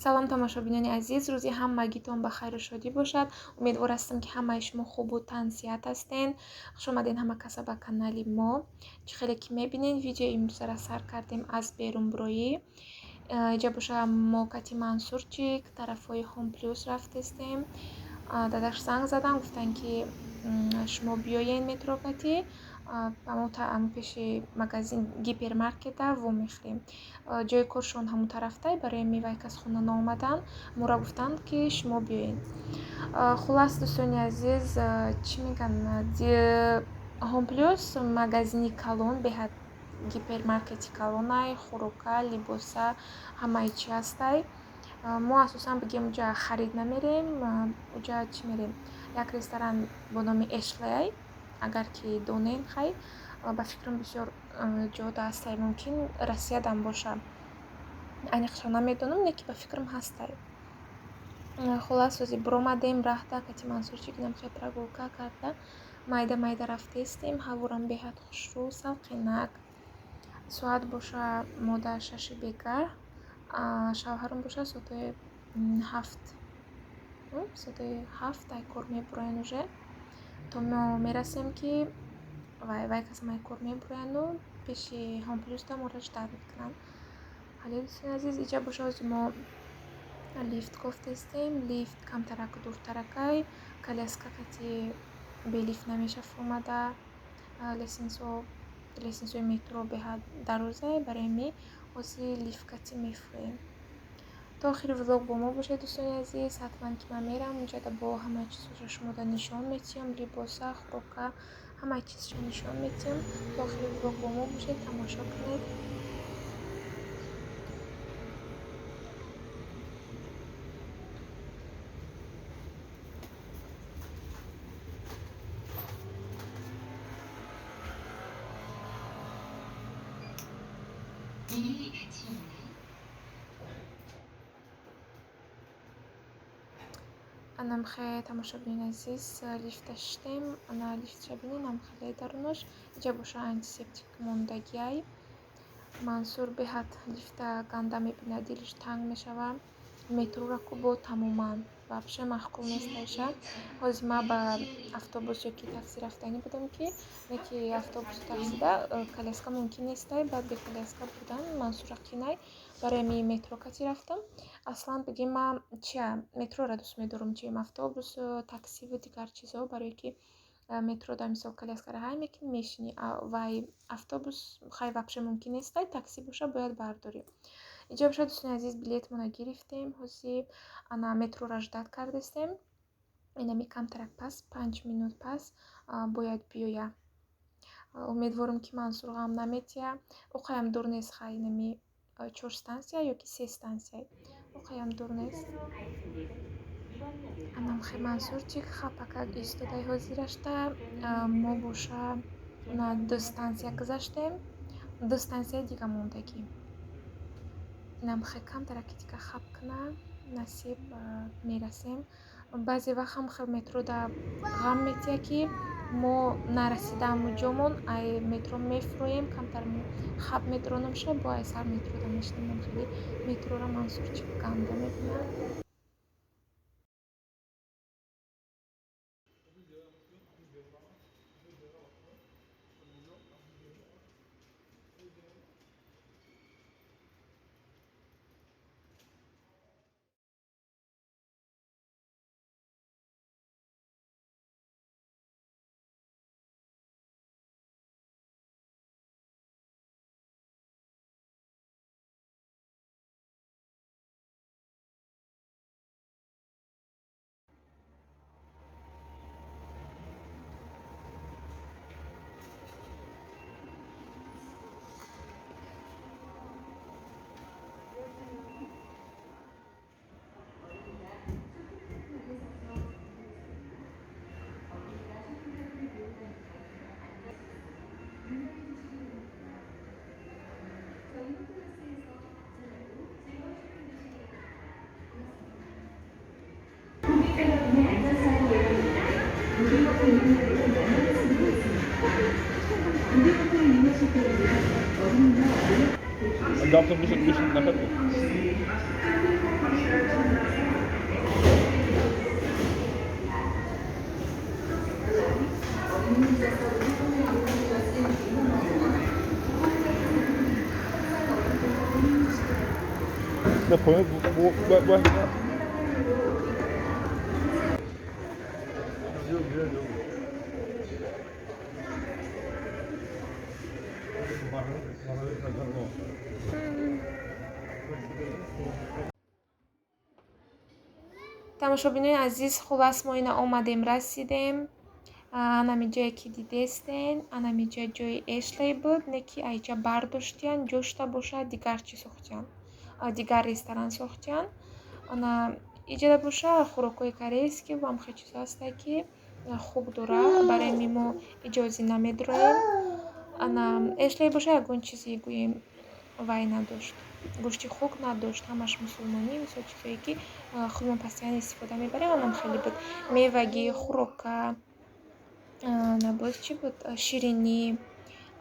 Салом, тамошобинони азиз, рӯзи ҳамагитон ба хайру шодӣ бошад. Умедвор ҳастам, ки ҳамаи шумо хубу тансиҳат ҳастен. Хуш омадед ҳама каса ба канали мо. Чӣ хеле ки мебинед, видеои имрӯзаро сар кардем аз берунбурӯӣ. Иҷа боша мо кати Мансурчик тарафҳои Ҳом Плюс рафтестем. Дадаш занг задан, гуфтанд, ки шумо биёен метро кати, ҳамо пеши магазин гипермаркета вомехӯрем. Ҷои коршон ҳамон тарафтай, барои мевай кас хона наомадан, моро гуфтанд, ки шумо биёед. Хуллас, дӯстони азиз, чӣ мегӯянд, Ҳом Плюс магазини калон, беҳад гипермаркети калонай, хӯрока, либоса, ҳамаи чи ҳастай. Мо асосан бигем уҷа харид намерем, уҷа чӣ мерем? Як ресторан бо номи Эшлей, агар ки донем, хай, ба фикрам бисёр ҷода ҳастай, мумкин Россиядам боша. Аниқша намедонам, лекин ба фикрам ҳастай. Хуллас, ози биромадем раҳта, кати Мансурчик инам хел прогулка карда, майда майда рафтестем, ҳаворам беҳад хушрӯ, салқинак. Соат боша мода 6 бегаҳ, шавҳарам боша соатҳои 7, соатҳои 7 ай кор мебуроянд уже. То мо мерасем, ки вай касам ай кор мебуроянду пеши Ҳом Плюсда моро ждать мекунанд. Ҳале, дӯстони азиз, иҷа боша ози мо лифт кофтестем, лифт камтарак дуртаракай, коляска кати бе лифт намеша фуромада, лестницаи метро беҳад дарозай, барои ми ози лифт кати мефурем. То охири влог бо мо бошед, дӯстони азиз, ҳатман ки ман мерам унҷада бо ҳамаи чизҳоша шумода нишон метиҳам, либоса, хӯрока, ҳамаи чизша нишон метиҳам. То охири влог бо мо бошед, тамошо кунед. Анамхе, тамошобинони азиз, лифта шиштем, ана лифтша бинед, амхеле дарунаш, иҷа боша антисептик мондагиай. Мансур беҳад лифта ганда мебинад, дилиш танг мешава. Метрора ку бо тамоман вообще маъқул нестайша. Ҳозир ман ба автобус ёки такси рафтанӣ будам, ки неки автобусу таксида коляска мумкин нестай, баъд бе коляска будан Мансурра қинай, барои ҳамин метро кати рафтам. Аслан бигем, ман чия метрора дӯст медорам, чем автобусу таксиву дигар чизҳо, барое ки метрода мисол коляскаро ҳай мекунӣ, мешинӣ, вай автобус хай вообще мумкин нестай, такси боша бояд бардорӣ. Иҷа боша, дӯстони азиз, билетмонро гирифтем, ҳозир ана метрора ждать кардестем. Инами камтарак пас, 5 минут пас бояд биёя. Умедворам, ки Мансур ғам наметиҳа. Оқаям дур нест, хай инами 4 стансия ёки 3 стансия. Оқаям дур нест. Анамхе Мансурчик хапакак истодай ҳозирашта, мо боша на 2 стансия гузаштем, 2 стансияи дига мондагӣ. Инамхе камтараки дига хап куна, насиб мерасем. Баъзе вақт ҳам хел метрода ғам метиҳа, ки мо нарасидааму ҷомон, ай метро мефуроем, камтар хап метронамша, бо ай сар метрода мешинем. Хеле метрора Мансурчик ганда мебинад. Гапто гӯш накард. 나 보여 뭐. Тамошобинони азиз, хулас мо ина омадем, расидем. Анами ҷое ки дидестен, анами ҷа ҷои Эшлей буд, не ки айҷа бардоштиян, ҷошта бошад, дигар чӣ сохтиян, дигар ресторан сохтиян. Ана иҷада боша хӯрокҳои корейский ва ҳамхел чизо ҳастае ки хуб дора, барои ми мо иҷози намедроем. Ана Эшлей боша ягон чизе гӯем вай надошт, гӯшти хук надошт, ҳамаш мусулмонӣ, мисол чизое ки худмон постоянно истифода мебарем, анам хеле буд. Мевагӣ, хӯрока, ана боз чӣ буд, ширинӣ,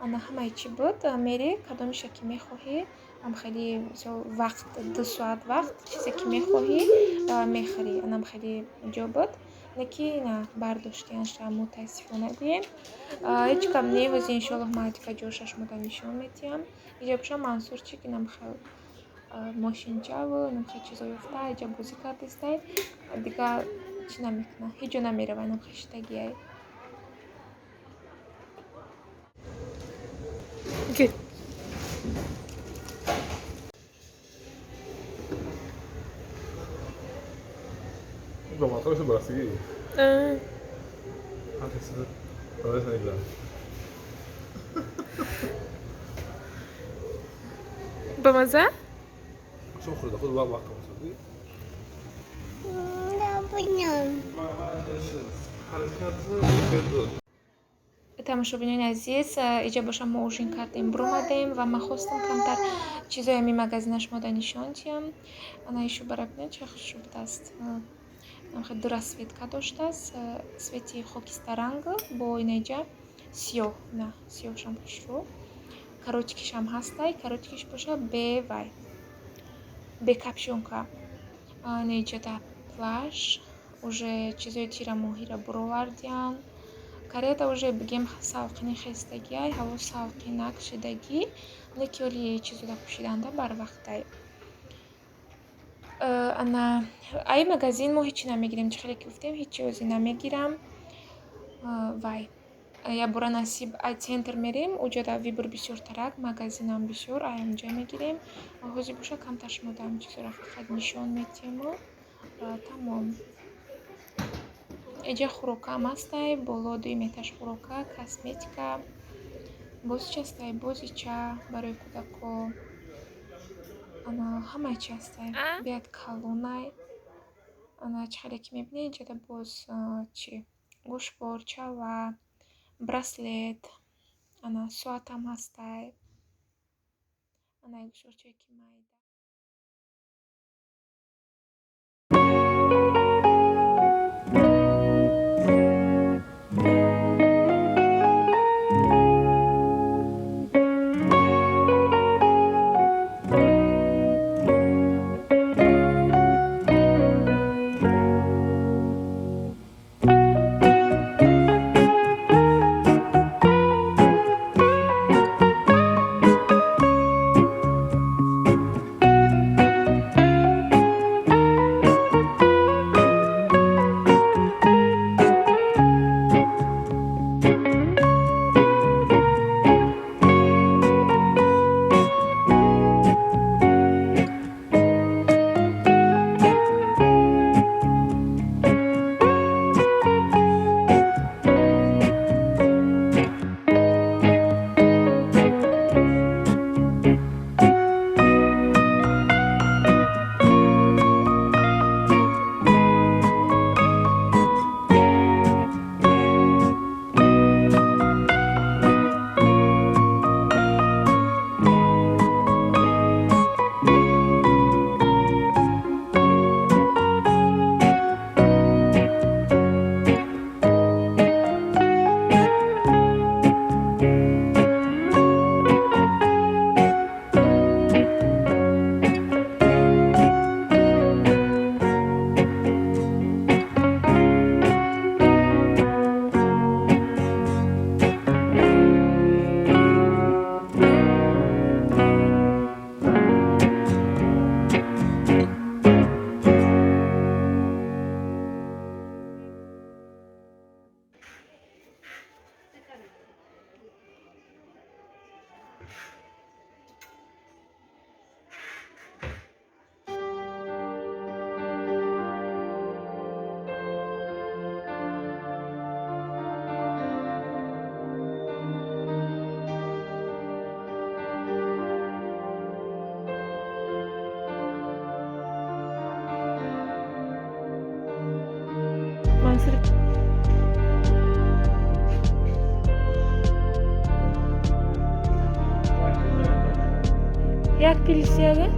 ана ҳамаи чӣ буд. Мери кадомиша ки мехоҳӣ, ам хеле мисол вақт 2 соат вақт чизе ки мехоҳӣ мехарӣ, анам хеле ҷо буд. Не ки на бардоштианша мутаассифона гӯем. Ҳеҷ кам не, ҳози иншоаллоҳ ман дигар ҷоша шумода нишон медиҳам. Иҷа боша Мансурчик инам хел мошинчаву инам хел чизо ёфта, иҷа бозӣ кардистай, дигар чӣ намекуна, ҳеҷ ҷо намерава, инам хел шитагиай. Good. Ба масалаша барасигӣ. Ба маза? Шо хӯрда худ вақт масалӣ? Тамошобинони азиз, иҷа боша мо ужин кардем, буромадем ва ман хостам камтар чизои ҳамин магазина шумода нишон диҳам. Ана ишо бара бинед, чӣ хушрӯ будааст. Ду расцветка доштааст, цвети хокистаранг бо инаиҷа сиёҳ, на сиёҳшам хушрӯ. Корочкишам ҳастай, корочкиш боша бе вай, бе капшонка. Инаиҷада плаш, уже чизои тирамоҳиро буровардиян. Карета уже бигем салқини хестагиай, ҳаво салқинак шидагӣ, не ки оли чизода пӯшиданда барвақтай. Ана ай магазин мо ҳечи намегирем, чӣ хеле ки гуфтем, ҳечи ози намегирам. Вай якбора насиб ай центр мерем, уҷода выбор бисёртарак, магазинам бисёр, ай онҷа мегирем. Ҳозир боша камтар шумода ҳамин чизоро фақат нишон медиҳему тамом. Иҷа хӯрокаам ҳастай, боло дуюм этаж хӯрока, косметика, боз чи ҳастай, бозича барои кӯдако, ана ҳамаи чи ҳастай. Биёяд калонай, ана чӣ хеле ки мебинед, иҷода боз чи гӯшвор, чала, браслет, ана соатам ҳастай. Ана гӯшворчае ки майда. Мансур. Як плюс яга?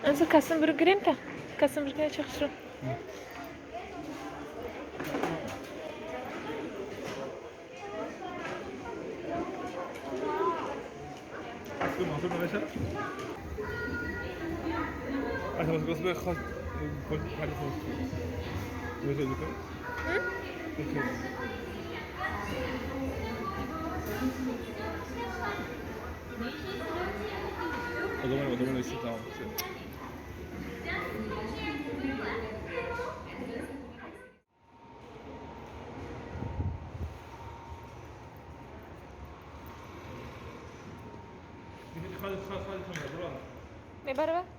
Ансур, касым бір гирем та. Касым бір гирем чахшро. Мансур намешад? Аша, Мебарава?